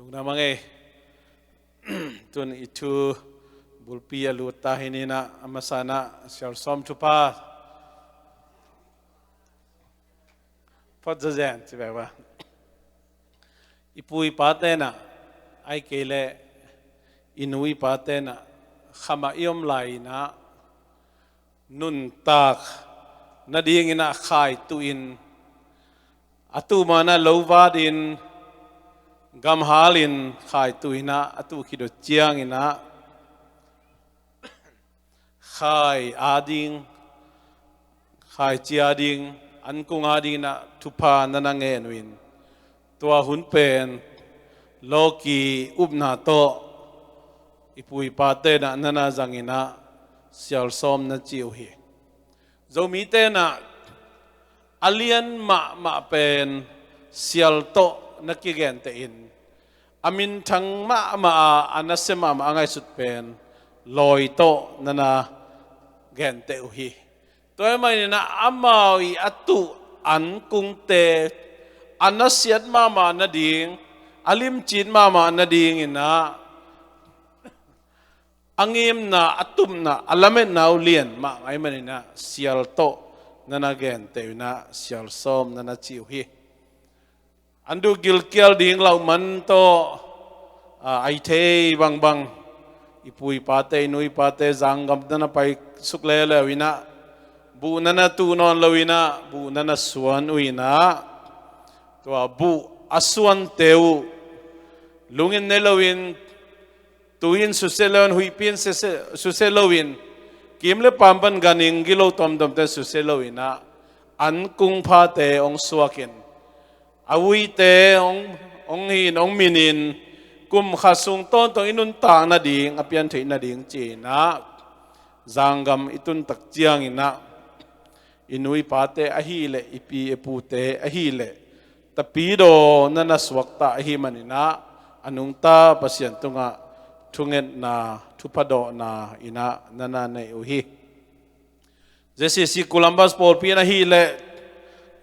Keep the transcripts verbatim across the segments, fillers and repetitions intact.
Lungdam a ngei. Tun i thu bulpi a lut ta hi ni in ah, a masa in ah Sial Sawm thupha phot zazen ci bek ba. I pu i pate in ah, ahih kei leh i nu i pate in ah, kham ah i om lai in ah, nuntak nading in ah khaituh in, a tuh ma in ah lo vat in, gam hal in khaituh in ah, a tuh khit uh ciang in ah, khai a ding, khaici a ding, ankung a ding in ah thupha na na ngen uh in, tua hun pen lawki upna tawh i pu i pate in ah na na zang in ah Sial Sawm na ci uh hi. Zomite in ah a lian mahmah pen sial tawh na kigenteh in, a minthang mahmah a, a nasia mahmah a ngaihsut pen lawi tawh na na genteh uh hi. Tua ahih manin ah amau i a tuh ankungte a nasiat mahmah nading, a limcit mahmah nading in ah, a ngimna, a tupna, a lametna uh lian mahmah ahih manin ah sial tawh na na genteh uh in ah Sial Sawm na na ci uh hi. An duh gilkial ding lauh man tawh, a, a thei bangbang i pu i pate, i nu i pate zanggam na na pai suk leuleu in ah, buh na na tuh nawn lo in ah, buh na na suan uh in ah, tua buh a suante uh lungin ne lo in, tui in susia lo in, huihpi in susia, susia lo in, kim le pam pan ganhing gilo tuamtuamte susia lo in ah, ankung phate hong suak in, a uite hong, hong hi in, hong min in, kum khat sung tawntung i nuntak nading, a pian theih nading ci in ah, zanggam i tun tak ciang in ah, i nu i pate ahih leh, i pi i pute ahih leh, tapidaw na na suakta ahih manin ah, a nungta Pasian tungah thungetna, thupha dawhna in ah na na nei uh hi. J C C Columbus pawlpi in ahih leh,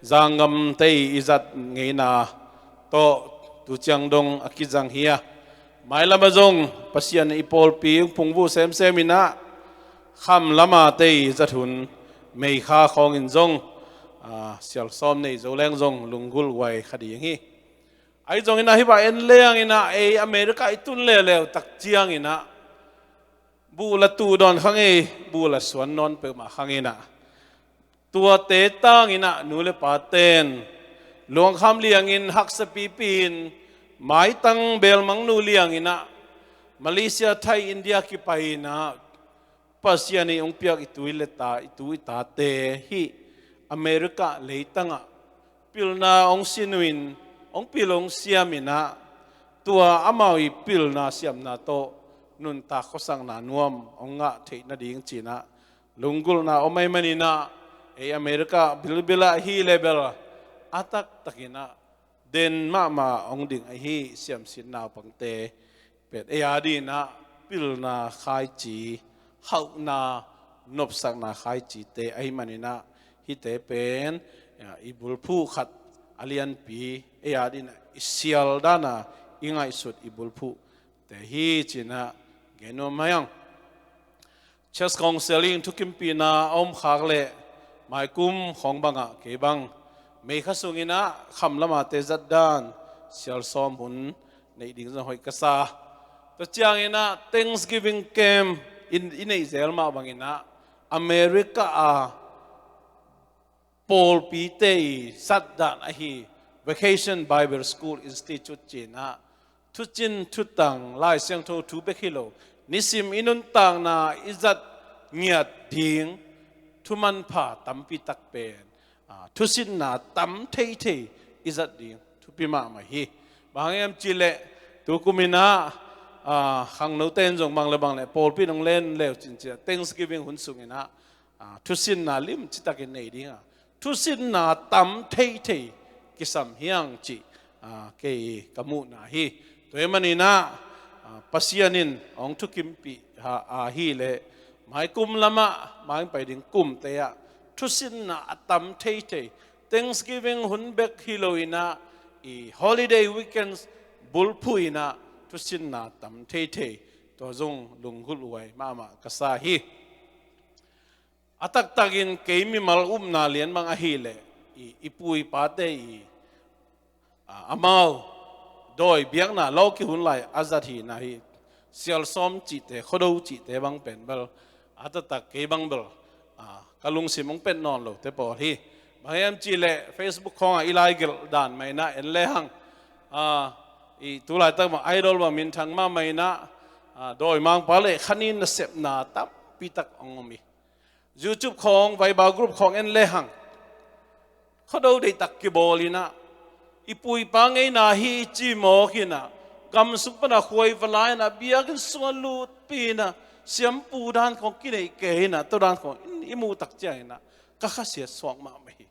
zanggamte i zat ngeina tawh tu ciang dong a kizang hi a, mailam ah zong Pasian i pawlpi hong phungvuh semsem in ah, kham lam a te i zat hun, May kha khawng in zong, a, Sial Sawm nei zo leng zong lunggulh huai kha ding hi. Ahi zongin ah hih bang en leng in ah, ei America i tun leuleu tak ciang in ah, buh la tuh dawn kha ngei, buh la suan nawn peuhmah kha ngei in ah, tuate tang in ah nu le pate'n luangkham liang in haksa pipi in, maitang belmang nu liang in ah, Malaysia, Thai, India kipai in ah, Pasian in hong piak i tu i ta, i tu i tate hih America leitang ah pilna hong sin uh in, hong pil hong siam in ah, tua amau i pilna siamna tawh nuntak khuasakna nuam hong ngah theih nading ci in ah, lunggulhna om ahih manin ah, ei America bilbil ah hih level a taktak in ah, den mahmah hong ding ahi siamsin naupangte pen, ei a ding in ah pilna khaici, hauhna, nopsakna khaicite ahih manin ah, hihte pen, ya, i bulphuh khat a lianpi, ei a ding in ah i sial dan a i ngaihsut i bulphuhte hi ci in ah gen nuam hi ing. Church Council in thukimpihna a om khak leh, maikum khawng bangah kei bang May kha sung in ah kham lam a te zat dan Sial Sawm hun neih ding zong hoih ka sa. Tua ciang in ah Thanksgiving camp in i neih zel mah bang in ah, America a pawlpite i zat dan ahi Vacation Bible School Institute ci in ah, thucin thutang, Lai Siangtho thu bek hi lo, nisim i nuntakna i zat ngiat ding thumanpha tampi tak pen, a, thusinna tam theithei i zat ding thupi mahmah hi. Bang hang hiam cih leh, tukum in ah, a, khangnote in zong bang le bang le pawlpi in hong len leu cin ciah Thanksgiving hun sung in ah, a, thusinna limci takin nei ding a, thusinna tam theithei kisam hi ing cih, a, kei ka muhna hi. Tua ahih manin ah, a, Pasian in hong thukimpih a, ahih leh, maikum lam ah, mai hong pai ding kumte ah thusinna a tam theithei, Thanksgiving hun bek hi lo in ah, i holiday weekends bulphuh in ah thusinna tam theithei, tua zong lunggulh huai mahmah ka sa hi. A taktakin kei mimal upna lian bang ahih leh i, i pu i pate i, a, amau dawi biakna lawki hun lai a zat hihna hi. Sialsawm cihte, Khuado cihte bang pen bel a taktak kei bang bel, a, ka lungsim hong pet nawn lote pawl hi. Bang hiam cih leh Facebook khawngah i laigelh dan mah in ah en lehang, a, i tulaitak bang idol bang minthang mahmah in ah, a, dawimangpa le khanin nasepna tampitak hong om hi. YouTube khawng, Viber group khawng en lehang, Khuado deihtak kibawl in ah, i pu i pa ngeina hi ci mawk in ah, gam sung pan a khuai va la in ah, biakinn sungah lutpih in ah, siampu dan khawng kineih kei in ah, tua dan khawng in i muh tak ciangin ah ka khasiat suak mahmah hi.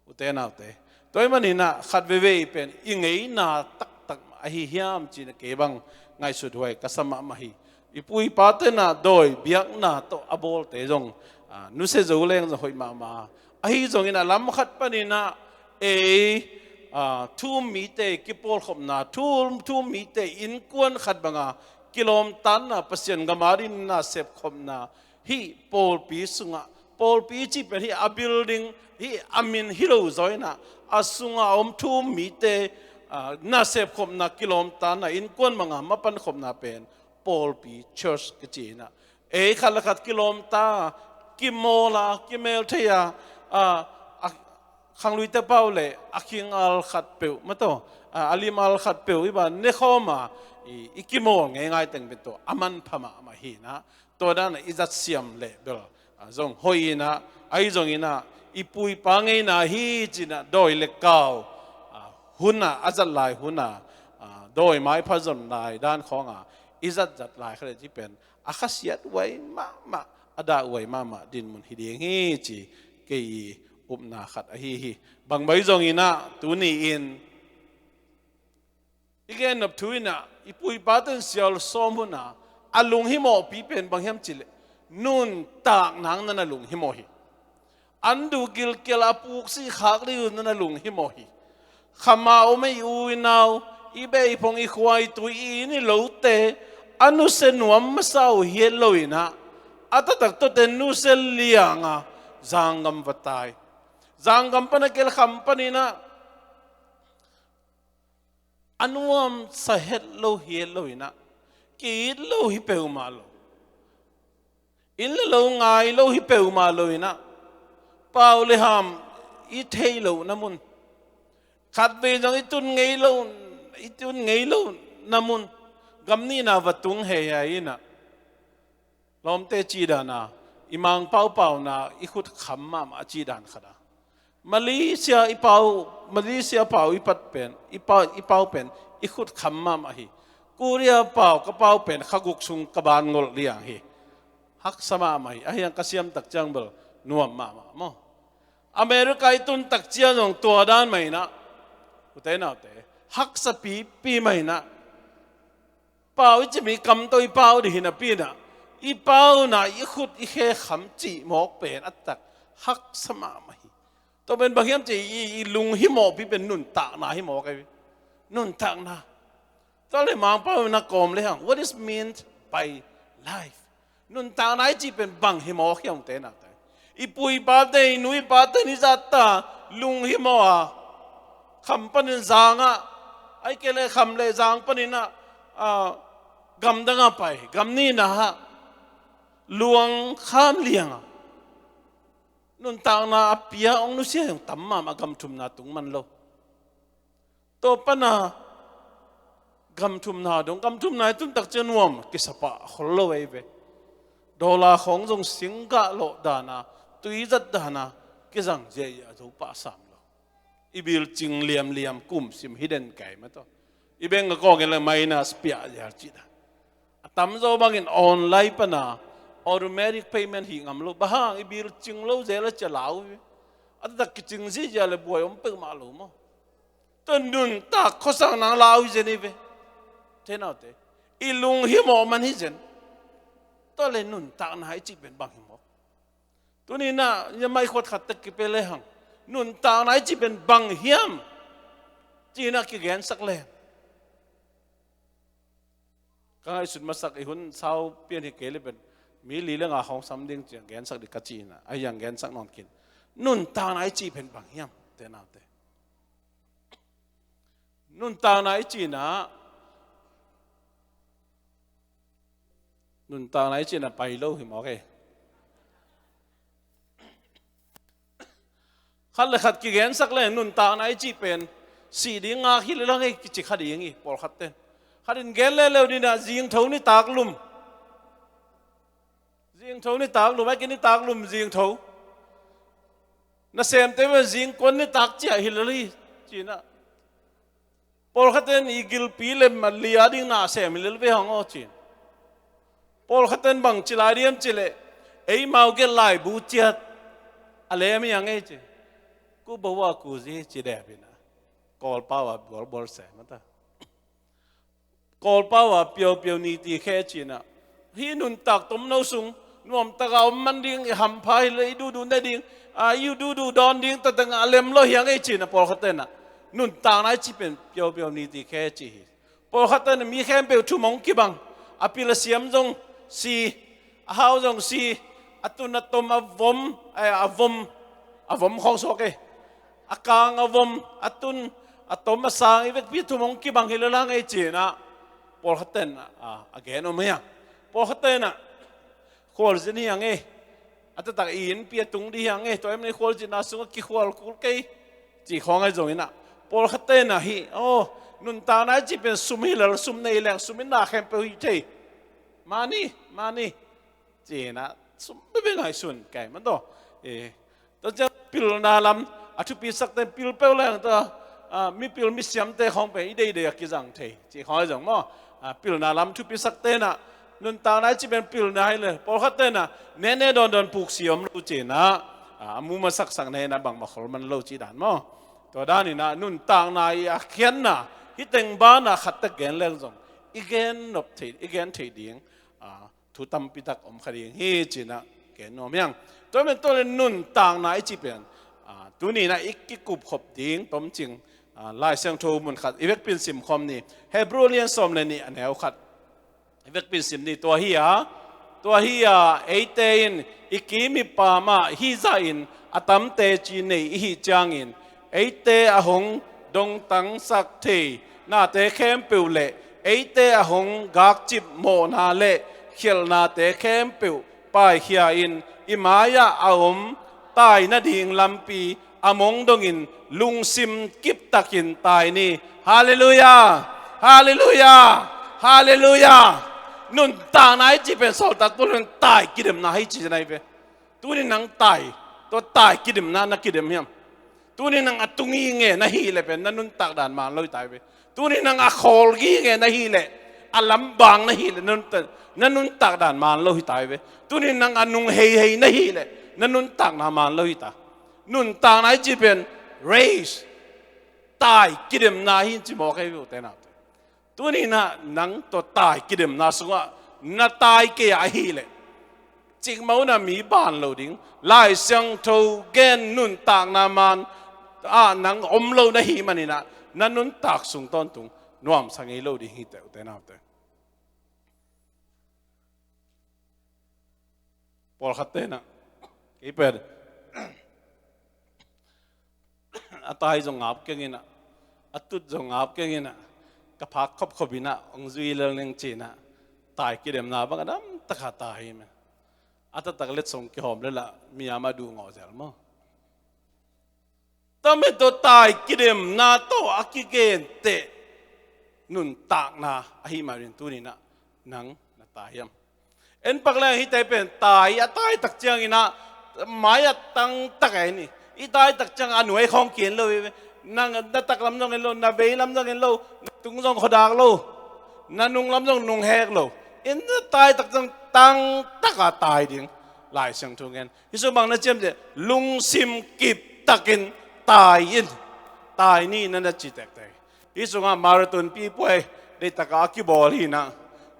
Ute naute, tua ahih manin ah khat veivei pen i ngeina taktak mah ahi hiam ci-in ah kei bang ngaihsut huai ka sa mahmah hi. I pu i pate in ah dawi biakna tawh a bawlte zong, a, nusia zo leng zong hoih mahmah. Ahi zongin ah lam khat panin ah ei, a, thu-um mite kipawlkhopna, thu-um, thu-um mite innkuan khat banga kilawmtatna, Pasian gam adingin nasepkhopna, hih pawlpi sungah, pawlpi cih pen hih a building, hih a min hi lo zaw in ah, a sungah a om thu-um mite, a, nasepkhopna, kilawmtatna, innkuan banga mapankhopna pen pawlpi, church kici in ah, ei khat le khat kilawmta, kimawl a, kimel thei a, a, a khangluite pau le a khing al khat peuh mah tawh, a, a lim al khat peuh i bang nekhawm a, i, i kimawl ngeingai teng pen tua a manpha mahmah hi in ah, tua dan ah i zat siam leh bel, a, zong hoih in ah, ahi zongin ah i pu i pa ngeina hi ci-in ah dawi le kau, a, hun ah, a zat lai hun ah, a, dawi maipha zon lai dan khawngah i zatzat lai khat le cih pen a khasiat huai mahmah, a dah huai mahmah dinmun hi ding hi ci kei i upna khat ahi hi. Bang bang zongin ah tuni-in i gennop thu in ah i pu i pate in sialsawm hun ah a lunghimawhpi pen bang hiam cih leh nuntak nang na na lunghimawh hi. An duh gilkial a puk sih khak ding uh na na lunghimawh hi. Kham a om ei u i nau, i beh i phong, i khua i tui, i inn i lote a nusia nuam masa uh hi het lo in ah, a taktak tuate nusia liang a zanggam va tai. Zanggam pan a kial kham panin ah a nuamsa het lo hi het lo in ah, ki-it lo hi peuhmah lo. Inn le lo ngai lo hi peuhmah lo in ah, pau le ham i theih lohna mun, khatvei zong i tun ngei lo, i tun ngei lohna mun, gam nihna va tung heihei in ah, lawmte cih dan a, i Mangpau pauna i khut kham mahmah a cih dan khat a, Malaysia i pau, Malaysia pau i pat pen, i pau, i pau pen i khut kham mahmah hi. Korea pau, ka pau pen kha guk sung ka ban ngolh liang hi. Haksa mahmah hi. Ahi hang ka siam tak ciang bel nuam mahmah maw. America i tun tak ciang zong tua dan mah in ah, ute naute, haksa pipi mah in ah. Pau i cih mi kam tawh i pau ding hi napi in ah, i pauna i khut i khe kham cih mawk pen a taktak haksa mahmah hi. Tua pen bang hiam cih leh i, i lunghimawhpi pen nuntakna hi mawk ahi. Nuntakna. Tua leh Mangpau in ah kawm lehang, what is meant by life? Nuntakna i cih pen bang hi mawk hiam, ute naute? I pu i pate, i nu i pate in i zat ta, lunghimawh a, kham panin zang ah, ahih kei leh kham le zang panin ah, a, gamdang ah pai, gam nihna ah luang kham liang a, nuntakna a pia hong nusia hi hong tam mahmah, gam thumna tung man lo. Tua pan a gam thumna dong, gam thumna i tun tak ciang nuam kisa pah khol lo ahi ve. Dollar khawng zong singgah lawh dan a, tui zat dan a kizang ziahziah, a zo pah sam lo. I building liamliam kum sim hi den kai mah tawh. I bank account in leh minus piah ziau cih dan. A tamzaw bangin online pan a automatic payment hih ngam lo. Bang hang, i building lo zel a cia lau hi ve. A taktak kicing ziahziah leh buai om peuhmah lo maw. Tua nuntak khuasakna lau hi zen hi ve. Ute naute, i lunghimawh man hi zen. Tua leh nuntakna i cih pen bang hi mawk? Tuni in ah, i maikhut khat tek kipia lehang, nuntakna i cih pen bang hiam? Ci-in ah kigensak lehang, ka ngaihsut masak i hun sau pian hi kei le pen mi li le nga khawng sam ding ci-a gensak ding ka ci-in ah, a hiang gensak nawn kin. Nuntakna i cih pen bang hiam, te naute? Nuntakna i cihna, nuntakna i cihna pai lo hi mawk e. Khat le khat kigensak le nuntakna i cih pen sih ding ngak hi le lang e kici kha ding hi, pawlkhat ten. Khat in gen leuleu ding ah zingtho nitak lum. Zingtho nitak lum, a ki nitak lum zingtho. Nasemte pen zingkuan nitak ciah hi lel hi, ci-in ah. Pawlkhat ten i gilpi lem a lia ding na sem hi lel ve hang aw, ci-in. Pawlkhat ten bang ci lai diam cih leh, eimau gelh laibu ciat a lem hi hang ei, ci. Ku bo a ku zi ci dep in ah. Kawlpau a bualbual sem a ta. Kawlpau a piaupiau ni ti khe, ci-in ah. Hih nuntak tomno sung nuamtak a om man ding, i hampha hi le i duhduh ne ding, a, i duhduh dawn ding taktak a lem lo hi hang ei, ci-in ah pawlkhat ten ah. Nuntakna i cih pen piaupiau ni ti khe ci hi. Pawlkhat ten ah mi khempeuh thum hong kibang. A pil a siam zong si, a hau zong si, a tun a tom a vom, eh, a vom, a vom khawng suak e. A kang a vom, a tun a tom a sang, i vekpi thum hong kibang hi le lang ei, ci-in ah pawlkhat ten ah, a gen om hi hang. Pawlkhat ten ah khualzin hi hang e. A taktak i innpi a tung ding hi hang e. Tua hi manin khualzinna sungah kikhual kul kei, ci khawng ahi zongin ah. Pawlkhat ten ah hih, aw, nuntakna i cih pen sum hi lel, sum nei leng sum in na khempeuh hi thei. Mani, mani, ci-in ah sum bebe ngaihsun kei man tawh. Eh, tua ciang pilna lam a thupi sakte pil peuh leng tua, ah, mipil misiamte khawng pen i deidei a kizang thei, ci khawng ahi zong maw. Ah, pilna lam thupi sakte in ah, nuntakna i cih pen pilna hi le, pawlkhat ten ah nene dawndawn puksi om lo, ci-in ah, ah, a mu masaksak ne in ah bangmah khol man lo cih dan maw. Tua dan in ah nuntakna i a khiatna, hih teng ban ah khat tak gen leng zong i gen nop thei, i gen thei ding, ah, thu tampi tak om kha ding hi, ci-in ah gen nuam hi hang. Tua hi manin tua le nuntakna i cih pen, ah, tuni in ah i kikupkhop ding tomcing, ah, Lai Siangtho mun khat i vekpi in simkhawm ni. Hebru a lian sawm le nih, a neu khat i vekpi in sim ni. Tua hi a, tua hi a, eite in i kim i pam ah hih zahin a tam teci nei i hih ciangin, eite a hong dongtangsak thei nate khempeuh le eite a hong gakcip mawhna le khialhnate khempeuh paikhia in, i mai-ah a om tai nading lampi a mong dongin lungsim kiptakin tai ni. Halleluiah! Halleluiah! Halleluiah! Nuntakna i cih pen sawltak Paul in tai kidemna hi ci-in ah hi ve. Tuni nang tai, tua tai kidemna na kidem hiam? Tuni nang a tung gige na hih leh pen na nuntak dan man lo hi ta hi ve. Tuni nang a khawl gige na hih leh, a lambang na hih leh, na nuntak, na nuntak dan man lo hi ta hi ve. Tuni nang a nung heihei na hih leh, na nuntakna man lo hi ta. Nuntakna i cih pen race, tai kidemna hi ci mawk hi ve, u te nau te. Tuni in ah nang tua tai kidemna sungah na tai kei a ahih leh, cikmah un ah mi ban lo ding, Lai Siangtho gen nuntakna man ah nang om lo na hih manin ah, na nuntak sung tawntung nuamsa ngei lo ding hi teh, u te nau te. Pawlkhat te in ah, kei pen a tai zong ngap keng in ah, a tut zong ngap keng in ah, ka phak khopkhop in ah hong zui lel ning ci-in ah, tai kidemna bang a dam taka tai hi meh. A taktak letsong kihawm lel ah mi a ma duh ngawh zel maw. Tua mah tawh tai kidemna tawh a kigen teh nuntakna ahih manin tuni in ah nang na tai hiam? En pak leng, hihte pen tai, a tai tak ciangin ah mai-ah tang tak a en hi. I tai tak ciang a nuai khawng ki-en lo hi. Na, na taklam zong en lo, na veilam zong en lo, na tung zong khuadak lo, na nunglam zong nunghek lo. In na tai tak ciang tang tak a tai ding. Lai Siangtho ngen. Hih sung bang na ciam teh, lungsim kip takin tai in, tai ni na na ci tektek. Hih sungah marathon pipuai deih takah a kibawl hi in ah,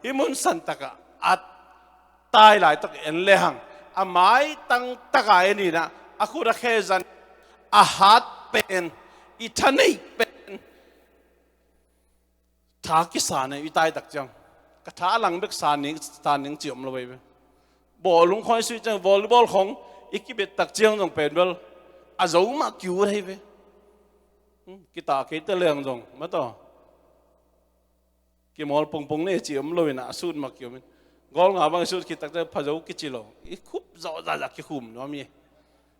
hih mun san takah a tai laitak en lehang, a maitang takah en in ah, a khut a khe zan, a hat pen, i thaneih pen, tha kisa na i tai tak ciang. Ka tha a lang bek san ning, san ning ci om lo vei ve. Bawlung khong i suih ciang volleyball khong i kibet tak ciang zong pen bel a zo mah ki ut hei ve. Hmm, kita kei te leng zong ma taw kimawl pongpong ne ci om lo in a sut mah ki om in. Goal nga bang i sut khit tak ciang pha zo kici lo. I khup zawh zahzah kikhum nuam hi.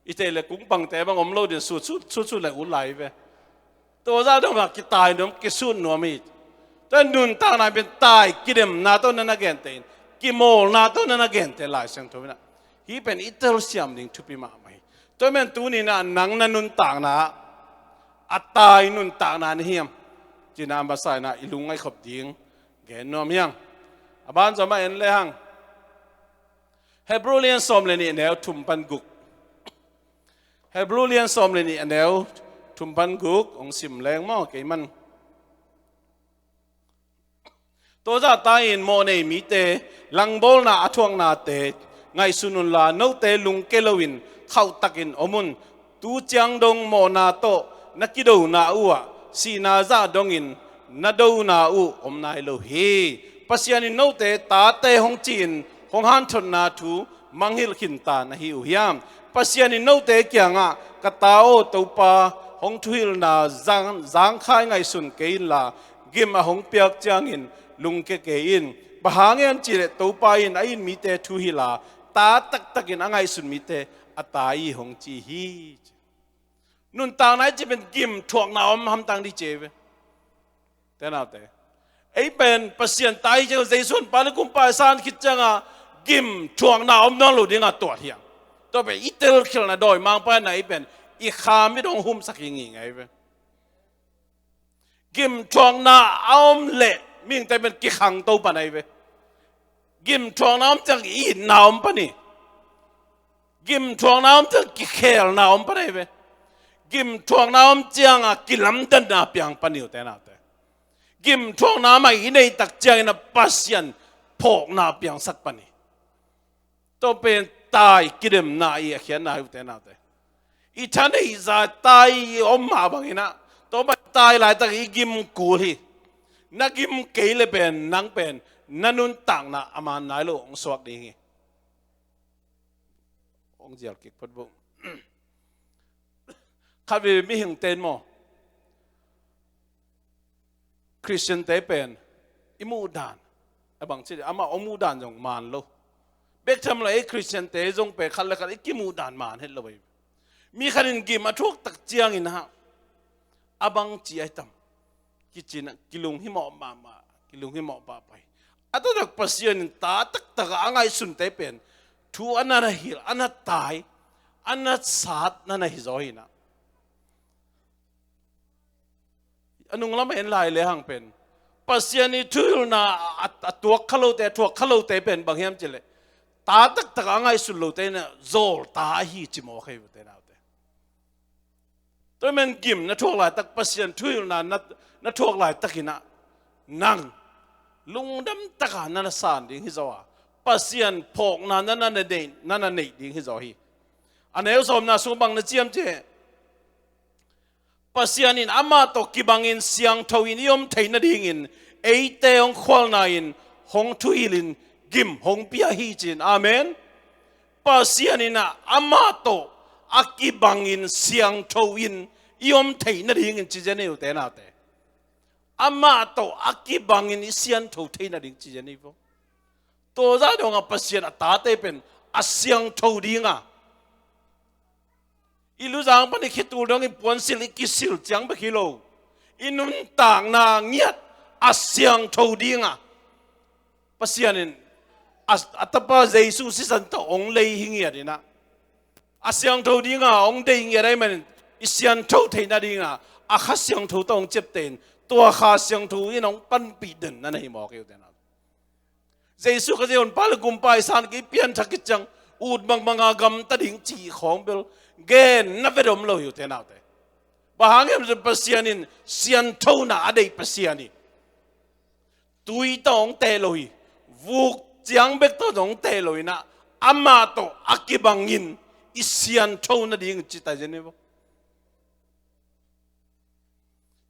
I tei le kung pangte bang om lo din sut sut sut sut le ut lai ve. Tua zah dong a kitai nuam kisut nuam hi. Tua nuntakna pen tai kidemna tawh na na gente in, kimawlna tawh na na gente Lai Siangtho in ah. Hih pen i telsiam ding thupi mahmah hi. Tua men tuni in ah nang na nuntakna ah a tai nuntakna na hiam? Ci-in ah a masa in ah i lungngaih khop ding gen nuam hi hang. A ban zom ah en le hang. Hebru lian sawm le nih a neu thum pan guk. Hebru lian sawm le nih a neu thum pan guk hong sim leng maw kei man. Tua zahta in mawhnei mite langbawlna a thuaknate ngaihsun unla note lungke loin khauhtakin om un. Tu ciang dong mawhna tawh na kidona uh ah sihna zah dongin na dona uh om nai lo hi. Pasian in note tate hong ci-in hong hanthotna thu mangngilh khinta na hi uh hiam? Pasian in note kiangah ka ta aw Topa hong thuhilhna zang, zangkhai ngaihsun kei inla gim a hong piak ciangin lungke kei in. Bang hang hiam cihleh Topa in a it mite thuhilh a ta taktakin a ngaihsun mite a ta hi hong ci hi. Nuntakna i cih pen gim thuakna om hamtang ding ci hi ve. Te naute, ei pen Pasian ta hi ciang Jesu honpa le kumpa i san khit ciangah gim thuakna om nawn lo dingah tuat hi hang. Tua pen i telkhialhna dawimangpa in ah ei pen i kham i dong humsak hi ngingei ve. Gim thuakna a om leh mihingte pen kikhangto pan ahi ve. Gim thuakna om ciang itna om pan hi. Gim thuakna om ciang kikhelna om pan ahi ve. Gim thuakna om ciangah kilamdanna piang pan hi uh te naute. Gim thuakna mah i neih tak ciangin a Pasian phawkna piangsak pan hi. Tua pen tai kidemna i a khiatna hi uh te naute. I thaneih zah tai i om mah bangin ah tua bang tai laitak i gim kul hi. Na gim kei le pen nang pen na nuntakna a man nai lo hong suak ding hi. Hong zial kik phot vo. Khat veve mihingte in maw Khristiante pen i muh dan a bang ci amah hong muh dan zong man lo. Bek tham lo ei Khristiante zong pen khat le khat i kimuh dan man het lo ei. Mi khat in gim a thuak tak ciangin ah a bang ci ahi tam. Kici in ah kilung himawh mahmah, kilung himawh pahpah hi. A taktak Pasian in ta taktak a ngaihsunte pen thu a na na hilh, a na tai, a na sat na na hi zaw hi in ah. A nung lam en lai le hang pen Pasian i thuhilhna a, a tuak kha lote, a thuak kha lote pen bang hiam cihleh ta taktak a ngaihsun lote in ah zawl ta ahi ci mawk hi uh te naute. Tua men gim na thuak laitak Pasian thuhilhna na, na thuak laitakin ah nang lungdam taka na na san ding hi zaw a Pasian phawkna na na neih, na na neih ding hi zaw hi. A neu sawmna sung bang na ci hiam cih leh Pasian in amah tawh kibangin siangtho in i om theih nadingin eite hong khualna in hong thuhilh in gim hong pia hi ci-in. Amen. Pasian in ah amah tawh a kibangin siangtho in i om theih nadingin ci zen hi uh te naute. Amah tawh a kibangin i siangtho theih nading ci zen hi vo. Tua zah dongah Pasian a tate pen a siangtho dinga i luzang pan i khitul dongin puansilh i kisilh ciang bek hi lo. I nuntakna ngiat a siangtho dinga Pasian in a, a tapa Jesu sisan tawh hong lei hi ngiat in ah a siangtho dinga hong deih ngiat ahih manin i siangtho theih nadinga a Kha Siangtho tawh hong ciapteh in tua Kha Siangtho in hong panpih den na na hi mawk hi uh te naute. Jesu Khazih honpa le kumpa i san kei pianthak khit ciang ut bangbanga gamta ding cih khawng bel gen na vet om lo hi uh te naute. Bang hang hiam cih leh Pasian in sianthona a deih Pasian hi. Tui tawh hong teh lo hi. Vuk ciang bek tawh hong teh lo in ah amah tawh a kibangin i siantho nading ci ta zen hi vo.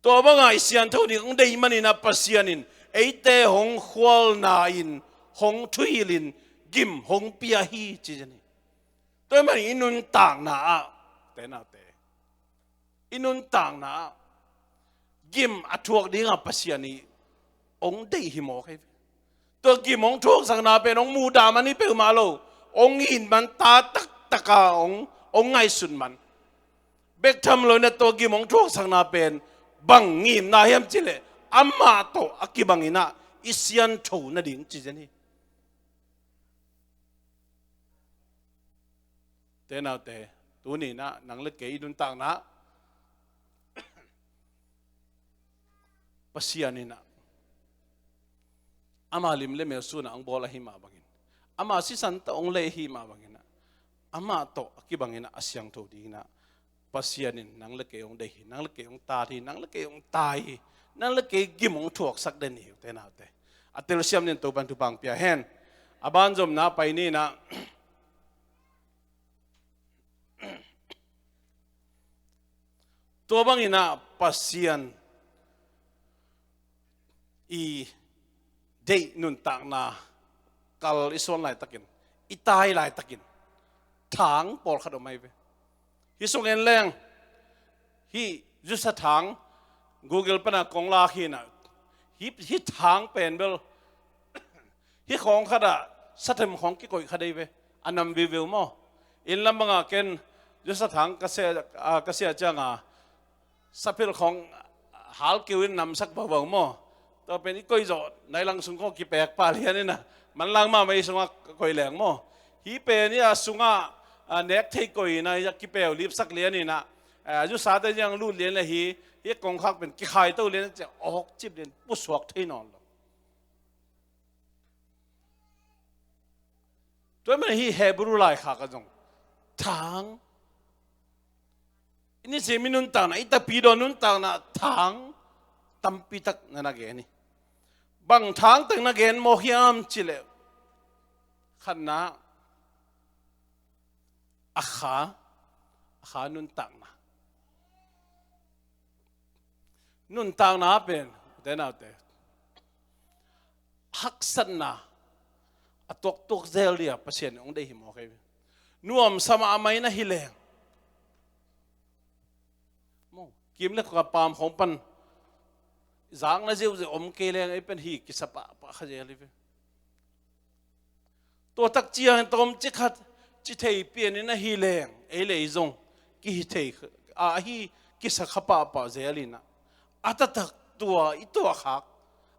Tua banga i siantho ding hong deih manin ah Pasian in eite hong khualna in, hong thuhilhin, gim hong pia hi ci zen hi. Tua ahih manin i nuntakna ah, te naute, i nuntakna ah gim a thuak dingah Pasian in hong deih hi mawk hi. Tua gim hong thuaksakna pen hong mudah man hi peuhmah lo, hong it man, ta taktaka hong, hong ngaihsut man. Bek tham lo in ah tua gim hong thuaksakna pen bang ngimna hiam cih leh amah tawh a kibang in ah i siangtho nading ci zen hi. Te naute, tuni in ah nang le kei i nuntakna Pasian in ah ama lim le mel sun ah hong bawl ahih mah bangin, ama sisan tawh hong lei ahih mah bangin ah, amah tawh a kibang in ah a siangtho dingin ah Pasian in nang le kei hong deih hi, nang le kei hong tat hi, nang le kei hong tai hi, nang le kei gim hong thuaksak den hi uh, te naute. A telsiam dingin Topa'n thupha hong pia hen. A banzomna pai ni in ah, tua bangin ah Pasian i deih nuntakna kal i suan laitakin, i tai laitakin, thang pawlkhat om ahi ve. Hih sung en leng, hih zusa thang, Google pan ah kong lak hi in ah, hih, hih thang pen bel, hih khawng khat ah sathem khawng kikoih kha dei ve, a nam viviu maw. Inn lam bangah ken zusa thang ka sia, ah, ka sia ciangah, saphel khawng halkiu in namsak vauva maw. Tua pen i koih zawh nai lang sung khawng kipek pah lian in ah, manlang mahmah i sungah koih leng maw. Hih pen i a sungah, ah, nek thei koih in ah, i a kipeu lipsak lian in ah, ah, zusate ziang lut lian le hi, hih kongkhak pen kikhai to lian ciah awk cip lian pusuak thei nawn lo. Tua ahih manin hih Hebrew laikhak ah zong thang, i nisim i nuntakna, i tapidaw nuntakna thang tampi tak na na gen hi. Bang thang tak na gen mawk hiam cih leh, khatna, a kha, a kha nuntakna. Nuntakna pen, te naute, haksatna a tuaktuak zel dingah Pasian in hong deih hi mawk hi. Nuamsa mahmah in ah hi leng, maw, kim le ka paam khawng pan zakna ziauziau om kei leng, ei pen hi kisa pahpah kha zel hi ve. Tua tak ciangin tawmcik khat ci thei pian in ah hi leng, ei le ei zong kihi thei, a, ahi kisa kha pahpah zel in ah, a taktak tua i tuahkhak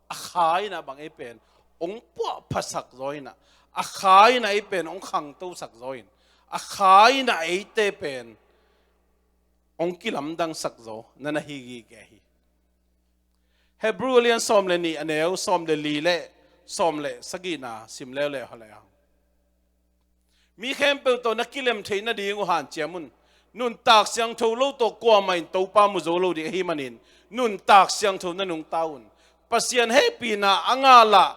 a kha in ah bang ei pen hong puahphatsak zaw in ah, a kha in ah ei pen hong khangtosak zaw in, a kha in ah eite pen hong kilamdangsak zaw na na hi gige hi. Hebrew a lian sawm le nih, a neu sawm le li le sawm le sagihna sim leuleu hale hang. Mi khempeuh tawh na kilem theih nading uh hanciam un. Nuntak siangtho lo tawh kuamah in Topa mu zo lo ding ahih manin, nuntak siangtho na nungta un. Pasian hehpihna a ngah lah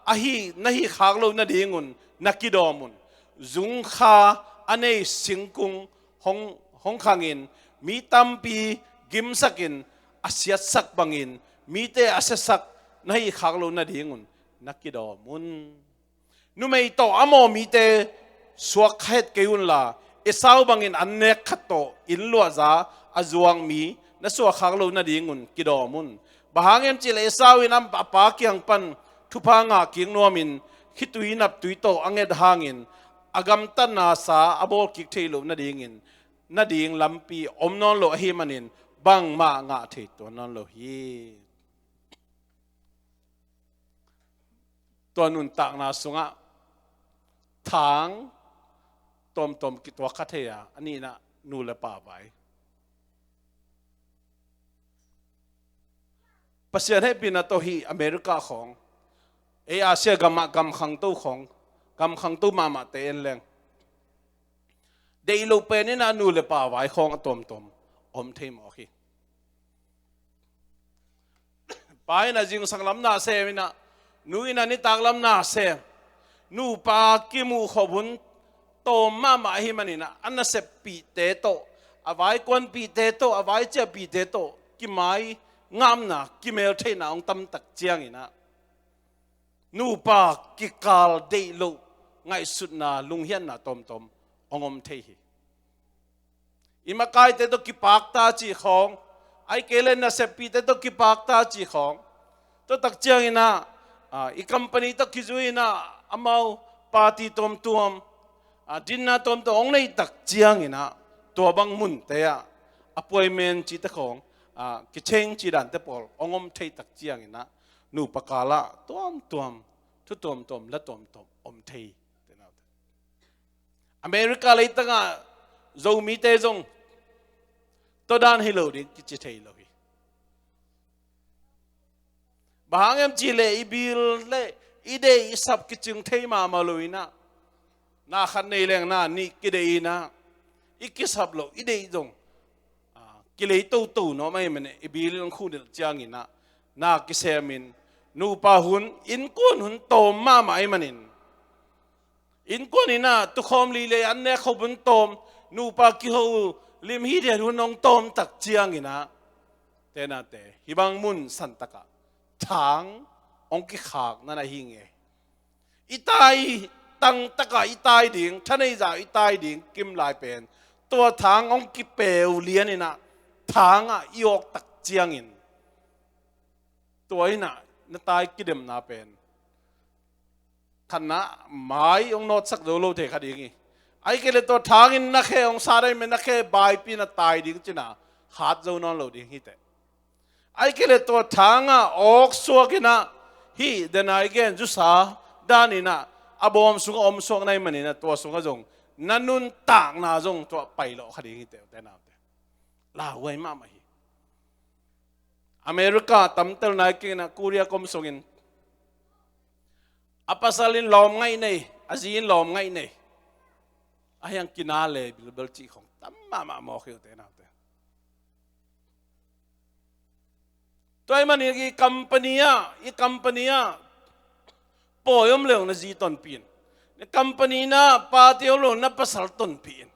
ahi na hih khak loh nadingun na kidawm un. Zungkha a nei singkung hong, hong khangin, mi tampi gimsakin, a siatsak bangin mite a siasak na hih khak loh nadingun na kidawm un. Numei tawh a mawh mite suak kha het kei unla, Esau bangin an nek khat tawh inn luahza a zuak mi na suak khak loh nadingun kidawm un. Bang hang hiam cih leh Esau in a pa kiang pan thupha ngah kik nuamin, khitui naptui tawh a nget hangin, a gamtatna sa a bawl kik theih loh nadingin, nading lampi om nawn lo ahih manin, bangmah ngah thei tuan nawn lo hi. Tua nuntakna sungah thang tawmtawm kituak kha thei a, a nihna nu le pa vai. Pasian hehpihna tawh hih America khawng, ei Asia gamah gam khangto khawng, gam khangto mahmahte en leng, deih loh pen in a nu le pa vai khawng a tawmtawm om thei mawk hi. Pa in a zingsang lam na sem in a, nu in a nitak lam na sem. Nupa kimuh khop hun tawm mahmah ahih manin a, a naseppihte tawh, a vaikuanpihte tawh, a vaiciahpihte tawh kimai ngamna, kimeltheihna hong tamtak ciangin a, nupa kikal deih loh ngaihsutna, lunghiatna tawmtawm hong om thei hi. I makaite tawh kipakta cih khawng, ahih kei leh naseppihte tawh kipakta cih khawng, tua tak ciangin ah, ah, i company tawh kizui in ah amau party tuamtuam, ah, dinner tuamtuam hong neih tak ciangin ah, tua bang munte ah appointment cihte khawng, ah, kiceng cih dante pawl hong om thei tak ciangin ah, nupa kal ah tuamtuam, thu tuamtuam, la tuamtuam om thei. America leitang ah Zomite zong tua dan hi lo ding kici thei lo hi. Bang hang hiam cih leh i bil le i deih i sap kicing thei mahmah lo in ah, na khat nei leng na nih kideih in ah, i kisap loh i deih zong, ah, kilei toto nuam ahih manin i bil in hong khut delh ciangin ah, na kisem in, nupa hun, innkuan hun tawm mahmah ahih manin, innkuan in ah tukhawm lilei an nek khop hun tawm, nupa kiho lim hithiat hun hong tawm tak ciangin ah, tenate, hih bang mun santak ah thang hong kikhak na na hi nge. I tai tangtak ah i tai ding, thaneih zah i tai ding kim lai pen, tua thang hong kipeu lian in ah, thang ah i awk tak ciangin, tua in ah na tai kidemna pen khatna mai hong nawtsak zo lo thei kha ding hi. Ahih kei leh tua thang in na khe hong sat ahih manin na khe baipi na tai ding cih na hat zo nawn lo ding hi teh. Ahih kei leh tua thang ah awk suak in ah, hih denai gen zusa dan in ah a bawm sungah om suak na hih manin ah, tua sungah zong na nuntakna zong tua pai lawh kha ding hi teh, u te nau te. Lauhuai mahmah hi. America tamtel nai keng in ah Korea kom sungin a pasal in lawm ngaih nei, a zi in lawm ngaih nei. A hiang kina le bilbel cih khong tam mahmah mawk hi, u te nau te. Tua ahih manin i company ah, i company ah pawi om leh na zi tonpih in. Na company na party om leh na pasal tonpih in.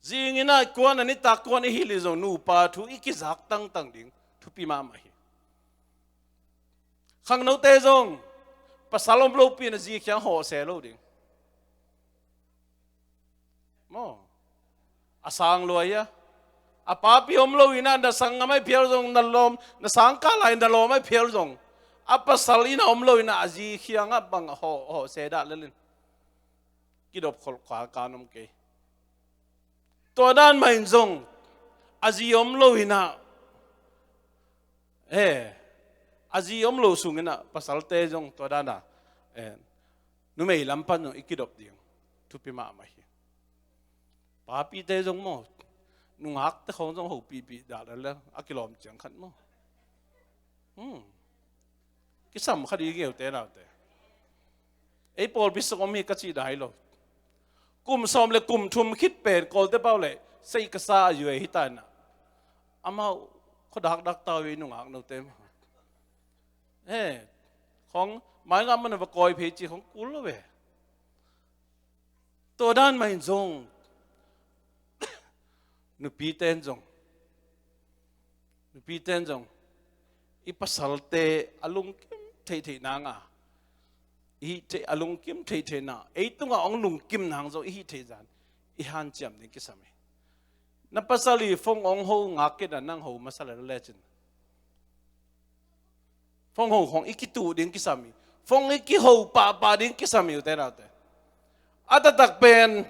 Zing in ah kuan a nitak kuan i hilh leh zong nupa thu i kizak tangtang ding thupi mahmah hi. Khangnote zong pasal om lopi in a zi kiang hawh se lo ding. Maw. A sang lua hia. A papi om lo in ah na sanggam ahi phial zong, na lawm, na sangkah lai na lawm ahi phial zong, a pasal in ah om lo in ah a zi kiang ah bang hawh, hawh se dah lel in. Kidop kholh kha kan om kei. Tua dan mah in zong a zi om lo in ah, eh, a zi om lo sung in ah pasalte zong tua dan a, eh, numei lam pan zong i kidop ding thupi mahmah hi. Papite zong maw, nungakte khong zong hopihpih dah lel a kilawm ciang khat maw. Hmm. Kisam kha ding hi, u te nau te. Ei pawlpi sung om hi ka cih dah hi lo. Kum sawm le kum thum khit pen Kawlte pau le sei ka sa a yue hi ta in ah, amau khuadakdak ta uh hi, nungak note maw. Eh, khong mai ngam man va kawi phei ci khong kul lo ve. Tua dan mah in zong nupite in zong, nupite in zong i pasalte a lungkim theihtheih nang a, i hih theih, a lungkim theihtheihna, ei tungah hong lungkim nang zong i hih theih zan i hanciam ding kisam hi. Na pasal i phone hong ho ngak kei a, nang ho masa le lecin phone ho khong i kituh ding kisam hi. Phone i kiho pahpah ding kisam hi, u te nau te. A taktak pen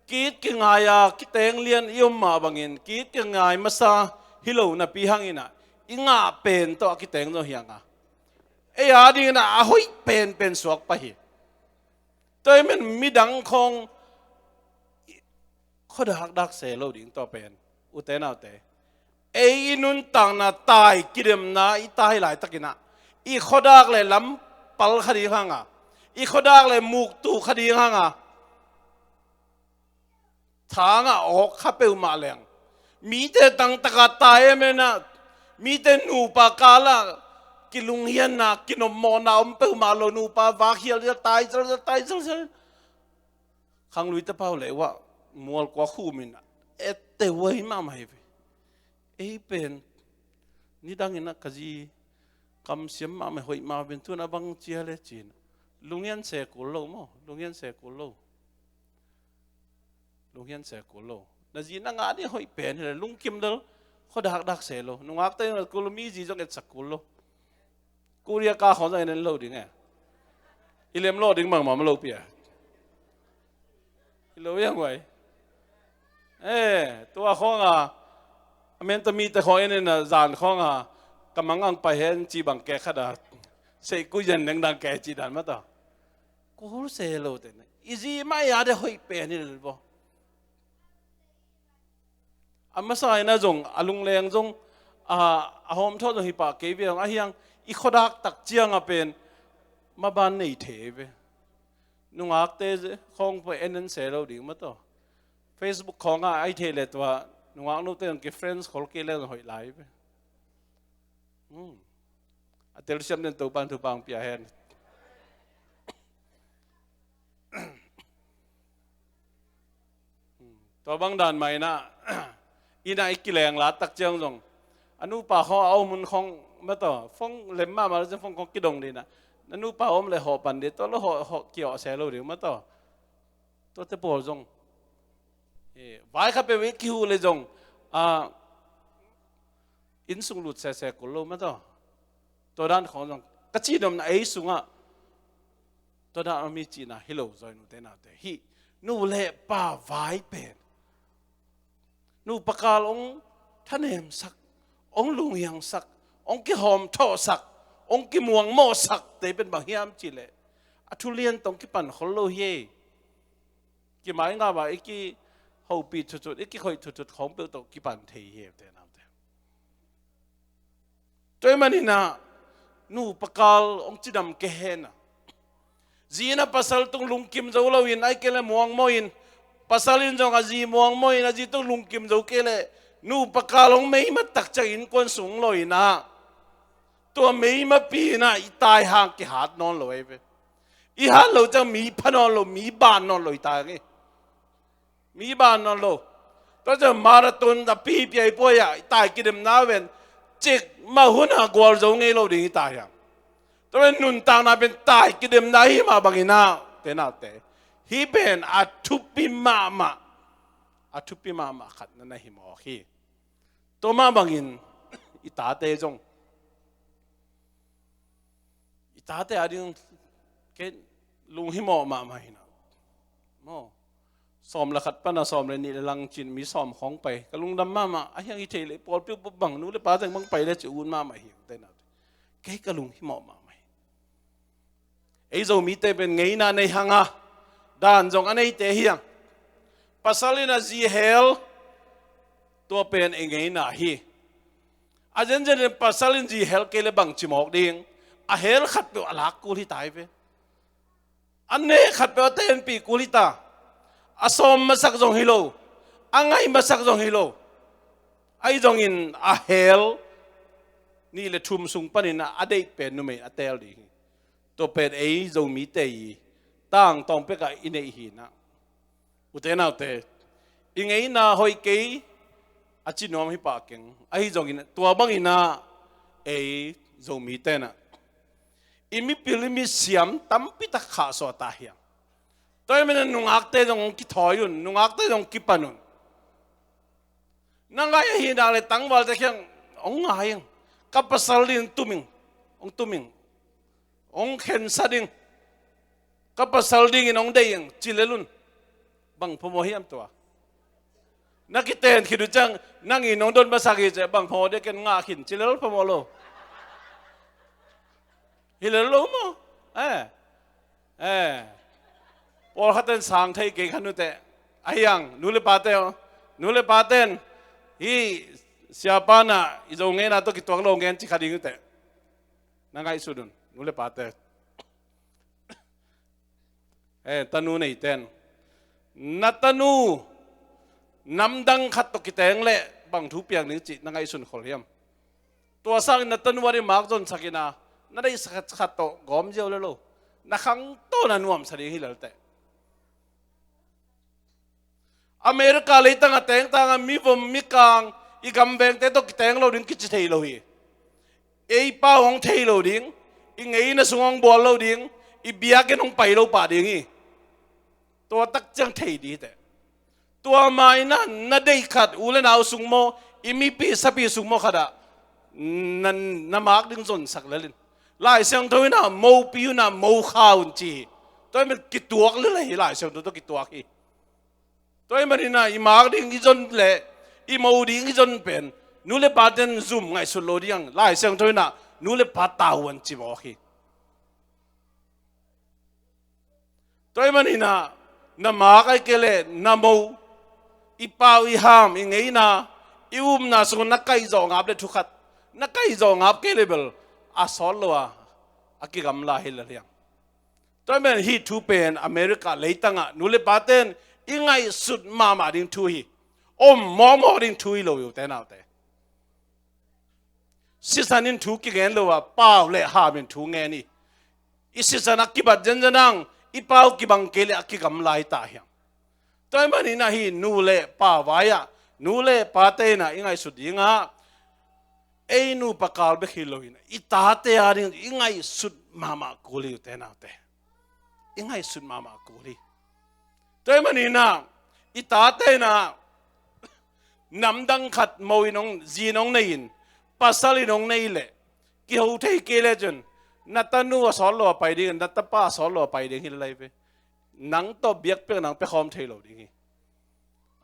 ki-it kingai a kiteng lian i om mah bangin ki-it kingai masa hi lo napi hangin ah, i ngah pen tawh a kiteng zo hi hang a, ei a dingin ah a hoih penpen suak pah hi. Tua ahih manin midang khong khuadakdak se lo ding tua pen, u te nau te. Ei i nuntakna tai, kidemna i tai laitakin ah, i khuadak le lam pal kha ding hang a, i khuadak le muktuh kha ding hang a, thang ah awk kha peuhmah leng, mite tangtak a tai em em in ah, mite nupa kal ah kilunghianna, kinopmawhna om peuhmah lo, nupa vak hial zel, tai zelzel, tai zelzel. Khangluite pau le uah mual kua khum in ah, etteh huai mahmah hi ve. Ei pen nidang in ah ka zi Kamsiam mahmah, hoih mah pen, tu-in a bang ci hiam le ci-in. Lunghian se kul lo maw, lunghian se kul lo. Lunghian se kul lo. Na zi na ngah ding hoih pen hi le, lungkim lel, khua dakdak se lo. Nungakte na kul lo, mi zi zong etsak kul lo. Korea ka khawng zong en lo ding e. I lem lo ding bangmah om lo pi a. Hi lo hiam guai. Eh, tua khawng a, a menta mite khawng en in a, zan khawng a, ka mang ang pai hen ci bang kei khat a. Sei ku yan neng dang kei ci dan mah ta. Kul se lo te na. I zi mah i a de hoih pen hi le bo. A masa in a zong, a lungleng zong, a, a hawmthawh zong hi pah kei ve hang, ahi hang i khua dakdak ciang a pen, maban nei thei ve. Nungakte khawng pen en en se lo ding mah taw. Facebook khawng ah a hi thei le tua, nungak note zong ki friends khol kei le zong hoih lai ve. Hmm. A telsiam den Topan thupha hong pia hen. Tua bang dan mah in a, inn ah i kileng la tak ciang zong, a nupa khawng a om hun khawng mah taw, phone lem mahmah lo ciang phone khawng kidong ding a, na nupa om le hawh pan ding, tua lo hawh, hawh kihawh se lo ding mah taw. Tuate pawl zong, eh, vai khat peuh i kihuh le zong, ah, inn sung lut sese kul lo mah taw. Tua dan khawng zong ka cih nopna ei sungah tua dan a mi cihna hi lo zaw, nute naute. Hih nu le pa vai pen, nupa kal hong thanemsak, hong lunghiangsak, hong kihawmthawhsak, hong kimuangmawhsak te pen bang hiam cih leh, a thu lian tawh hong kipan khol lo hi. Kimai ngah a i kihopih thutthut, i kikhoih thutthut khawng peuh tawh kipan thei hi, nute naute. Tua ahih manin ah, nupa kal hong cidam kei hen a, zi in a pasal tung lungkim zo lo in, ahih kei leh muangmawh in, pasal in zong a zi muangmawh in, a zi tung lungkim zo kei leh, nupa kal hong mei mat tak ciang innkuan sung lo in ah, tua mei mapi in ah i tai hang kihat nawn lo ahi ve. I hat lo ciang mi pha nawn lo, mi ban nawn lo i tai hang hi. Mi ban nawn lo. Tua ciang marathon a pipi a i puai ah, i tai kidemna pen cik mah hun a gualzo ngei lo ding i tai hang. Tua pen nuntakna pen tai kidemna hi mah bangin ah, nute naute, hih pen a thupi mahmah, a thupi mahmah khat na na hi mawk hi. Tua mah bangin i tate zong, i tate a ding kei lunghimawh mahmah hi na. Maw, sawm le khat pan a sawm le nih le lang cin mi sawm khawng pai, ka lungdam mahmah. Ahi hang hi thei leh, pawlpi uh bang, nu le pa teng bang pai le ci ut mahmah hi, nute naute. Kei ka lunghimawh mahmah hi. Ei Zomite pen ngeina nei hang a, dan zong a neite hi hang. Pasal in a zi hel, tua pen ei ngeina hi. A zenzen in pasal in zi hel kei le bang ci mawk ding? A hel khat peuh a lak kul hi ta hi ve. A neh khat peuh a tenpih kul hi ta. A sawm masak zong hi lo, a ngai masak zong hi lo. Ahi zongin a hel nih le thum sung panin a deih pen numei a teel ding hi. Tua pen ei Zomite i tangtawng pek ah i neih hi na. Ute naute, i ngeina hoih kei a ci nuam hi pah keng. Ahi zongin tua bangin ah ei Zomite in ah i mipil i misiam tampi tak khahsuah ta hi hang. Tua ahih manin nungakte zong kithawi un, nungakte zong kipan un. Na ngai ahih nak leh tangvalte kiang hong ngai ing. Ka pasal dingin tum ing, hong tum ing, hong khensa ding, ka pasal dingin hong deih ing, ci lel un. Bang phamawh hiam tua? Na kiten khit uh ciang nang in hong dot masak hi ci, bang phamawh ding, ken ngah khin, ci lel phamawh lo. Hi lel lo maw? Eh. Eh. Pawlkhat in sang thei kei kha, nute. Ahi hang, nu le pate aw. Nu le pate in hih siapa in ah i Zo ngeina tawh kituak lo ngen ci kha ding, nute. Na ngaihsut un, nu le pate. Eh, tanu neite in, na tanu namdang khat tawh kiteng leh bang thu piang ding cih na ngaihsun khol hiam? Tua sangin na tanu a ding mak zonsak in ah, na deihsak khat tawh gawm ziau le lo, na khangto na nuamsa ding hi lel teh. America leitang a tengtang a mivom mikang i gamvengte tawh kiteng lo ding kici thei lo hi. Ei pau hong thei lo ding, i ngeina sung hong bual lo ding, i biakinn hong pai lo pah ding hi. Tua tak ciang thei dih teh. Tua ma in ah na deih khat, u le nau sung maw, i mipi sapi sung maw khat ah na, na mak ding zonsak lel in. Lai Siangtho in ah mopi un ah mo kha un ci hi. Tua ahih manin kituak lel hi, Lai Siangtho tawh kituak hi. Tua ahih manin ah i mak ding i zon leh i mo ding i zon pen nu le pate'n zum ngaihsut lo ding, Lai Siangtho in ah nu le pa tavuan ci mawk hi. Tua ahih manin ah na mak ahih kei leh na mo, i pau i ham, i ngeina, i upna sung na kaih zawh ngap leh thu khat, na kaih zawh ngap kei leh bel a sawt lo a, a kigamla hi lel hi hang. Tua ahih manin hih thu pen America leitang ah nu le pate'n i ngaihsut mahmah ding thu hi. Om mawkmawk ding thu hi lo, u te nau te. Sisan in thu kigen lo a, pau le ham in thu ngen hi. I sisan a kibat zenzen hang, i pau kibang kei leh a kigamla hi ta hi hang. Tua ahih manin ah hih nu le pa vai ah, nu le pate in ah i ngaihsut ding ah, ei nupa kal bek hi lo in ah, i tate a ding i ngaihsut mahmah kul hi, u te nau te. I ngaihsut mahmah kul hi. Tua ahih manin ah i tate in ah namdang khat mo in hong, zi in hong nei in, pasal in hong nei leh, kiho thei kei leh cun, na tanu a sawt lo a pai ding, na tapa a sawt lo a pai ding hi lai ve. Nang tawh biakpiak nang pia khawm thei lo ding hi.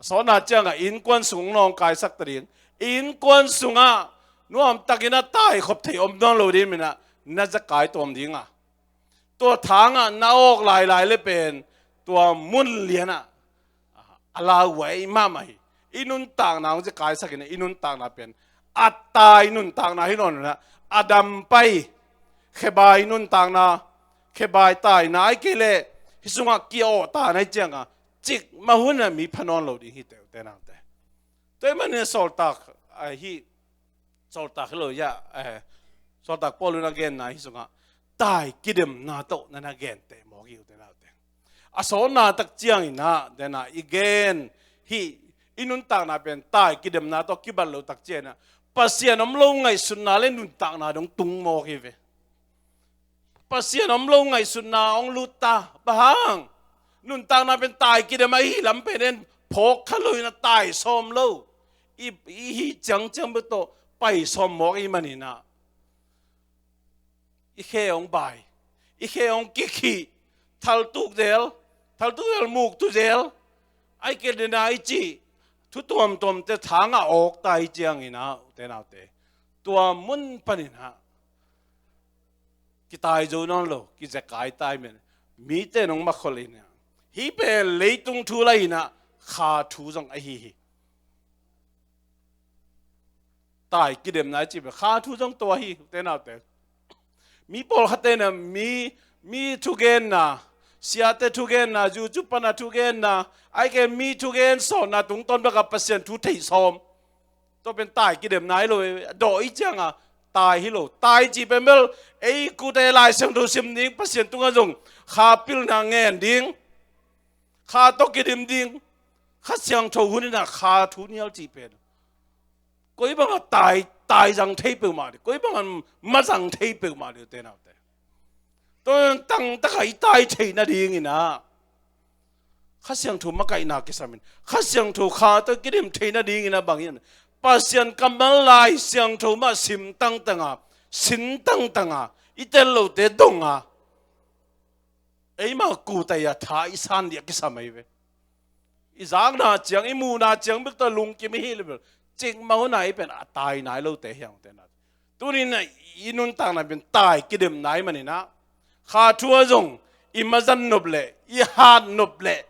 A sawtna ciang ah innkuan sung nawngkaisak ta ding, innkuan sung ah nuamtakin a taikhop thei om nawn lo ding manin ah na zekai tuam ding a, tua thang ah na awk lailai leh pen tua mun lian ah a lauhuai mahmah hi. I nuntakna hong zekai sak in ah, i nuntakna pen a tai nuntakna hi nawn lo in ah, a dam pai, khebai nuntakna, khebai taina ahih kei leh hih sung ah ki-awh ta na hih ciang ah, cikmah hun ah mi pha nawn lo ding hi, u te nau te. Tua ahih manin sawltak, ah, hih sawltak hi lo, ya, eh, sawltak Paul in a genna hih sung ah tai kidemna tawh na na genteh mawk hi, u te nau te. A sawtna tak ciang in ah, te na, i gen hih i nuntakna pen tai kidemna tawh kibat lo tak ciang in ah, Pasian om lo ngaihsutna le nuntakna dong tung mawk hi ve. Pasian om lo ngaihsutna hong lut ta. Bang hang? Nuntakna pen tai kidem ahi lam pen en phawk kha lo in ah tai sawm lo. I, i hih ciangciang bek tawh pai sawm mawk ahih manin ah, i khe hong bai, i khe hong kikhih, thaltuk zel, thaltuk zel muktu zel, ahih kei leh na i cih thu tuamtuam te thang ah awk ta hi ciang in ah, u te nau te, tua mun panin ah kitai zo nawn lo, kizekai ta hi manin, mite in hong makhol in ah, hih pen leitung thu lai in ah, kha thu zong ahi hi. Tai kidemna i cih pen kha thu zong tua hi, u te nau te. Mi pawlkhat in ah mi, mi thugenna, siate thugenna, YouTube pan a thugenna, ahih kei leh mi thugen sawmna tungtawn bek ah Pasian thu theih sawm. Tua pen tai kidemna hi lo, a dawh i ciang ah tai hi lo. Tai cih pen bel ei kute Lai Siangtho sim ding, Pasian tungah zong kha pilna ngen ding, kha tawh kidim ding, Kha Siangtho hun in ah kha thu nial cih pen koi bang a tai, tai zang thei peuhmah ding, koi bang a ma zang thei peuhmah ding, u te nau te. Tua tangtak a i tai theih nading in ah Kha Siangtho makaihna kisam in, Kha Siangtho kha tawh kidim theih nading in ah bang hiam, Pasian kammal Lai Siangtho mah sim tangtang a, sin tangtang a, i tel lote dong a, eimah kut a i a tha i san ding a kisam ahi ve. I zakna ciang, i muhna ciang bek tawh lungkim i hih leh bel, cikmah hun a i pen a tai nai lote hi hang, u te nau te. Tuni in ah i nuntakna pen tai kidemna ahih manin ah, kha thu ah zong i mazan nop leh, i hat nop leh,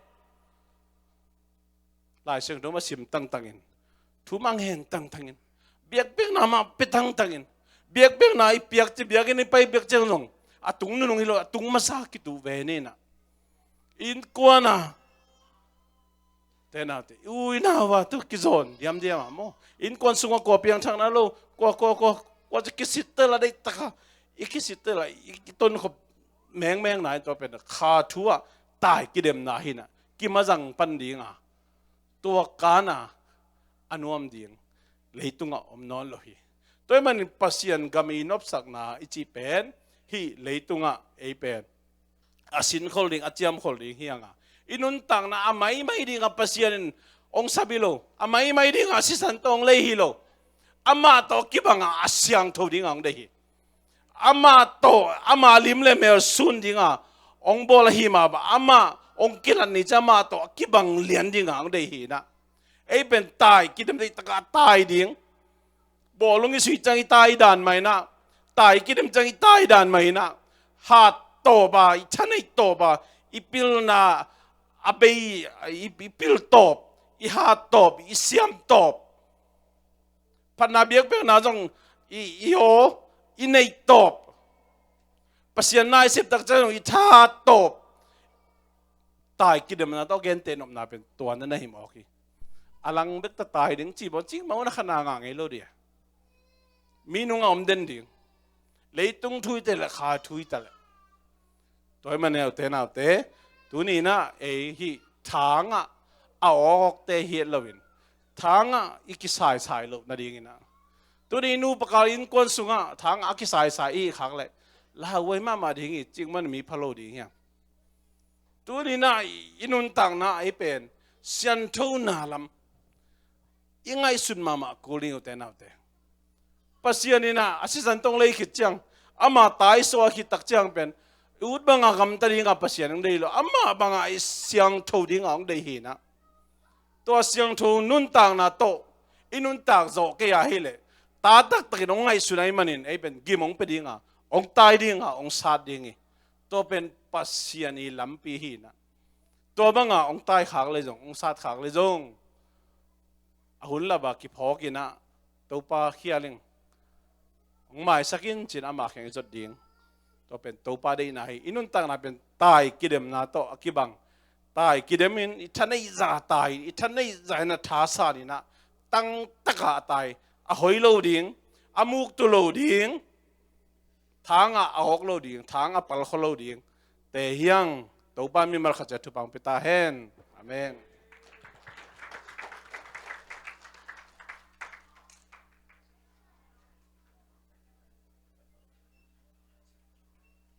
Lai Siangtho mah sim tangtang in, thu mah ngen tangtang in, biakpiakna mah pia tangtang in, biakpiakna i piak ci, biakinn i pai piak ciang zong a tung nunung hi lo, a tung masa kituh ve ni in ah. Innkuan a, te nau te, i u i nau a tu kizawn diamdiam a maw, innkuan sungah kua piangthak nai lo, kua, kua, kua, kua ci, kisit tel a, deihtak a i kisit tel a, i, i tonkhop mengmeng nai, tua pen kha thu ah tai kidemna hi in ah, kimazang pan ding a, tua kan a a nuam ding leitungah om nawn lo hi. Tua ahih manin Pasian gam i nopsakna i cih pen hih leitungah ei pen a sinkhol ding, a ciamkhol ding hi hang a, i nuntakna a maimai dingah Pasian in hong sap hi lo, a maimai dingah sisan tawh hong lei hi lo. Amah tawh kibangah a siangtho dingah hong deih hi. Amah tawh, ama lim le mel sun dingah hong bawl ahi mah bang, amah hong kilat ni ciang amah tawh a kibang lian dingah hong deih hi na. Ei pen tai kidem deihtakah tai ding. Bawlung i suih ciang i tai dan mah hi na. Tai kidem ciang i tai dan mah hi na. Hat tawp a, i thaneih tawp a, i pilna a bei, i, i pil tawp, i hat tawp, i siam tawp. Phatna biakpiakna zong i, i aw, i neih tawp. Pasian na i sep tak ciang zong i thahat tawp. Tai kidemna tawh genteh nopna pen tua na na hi mawk hi. A lang bek tawh tai ding ci bawn cing mah un a khat na ngah ngei lo ding a. Mi nungah om den ding. Leitung thu hi ta leh, kha thu hi ta leh. Tua ahih manin ute naute, tuni in ah ei hih thangah a awkawkte hi het loin, thangah i kisaisai loh nadingin ah, tuni nupa kal innkuan sungah thangah a kisaisai i hih khak leh lauhuai mahmah ding hi, cih man mi pha lo ding hiam? Tuni in ah i nuntakna ah ei pen sianthona lam i ngaihsut mahmah kul ding, ute naute. Pasian in ah a sisan tawh hong lei khit ciang, ama ta i suah khit tak ciang pen i ut bangah gamta dingah Pasian hong deih lo, amah bangah i siangtho dingah hong deih hi in ah. Tua siangtho nuntakna tawh i nuntak zawh kei a hih leh, ta taktakin hong ngaihsun ahih manin ei pen gim hong pia dingah, hong tai dingah, hong sat ding hi. Tua pen Pasian i lampi hi in ah. Tua bangah hong tai khak leh zong, hong sat khak leh zong, a hun lap a kiphawk in ah, Topa khial ing, hong maisak in ci-in ama kiang i zot ding. Tua pen Topa deihna hi. I nuntakna pen tai kidemna tawh a kibang. Tai kidem in, i thaneih zah tai in, i thaneih zah in a thasan in ah, tangtakah a tai, a hoi lo ding, a muktu lo ding, thangah a awk lo ding, thangah a palkhua lo ding. Te hi hang. Topa in mimal khat ciat thupha hong pia ta hen. Amen.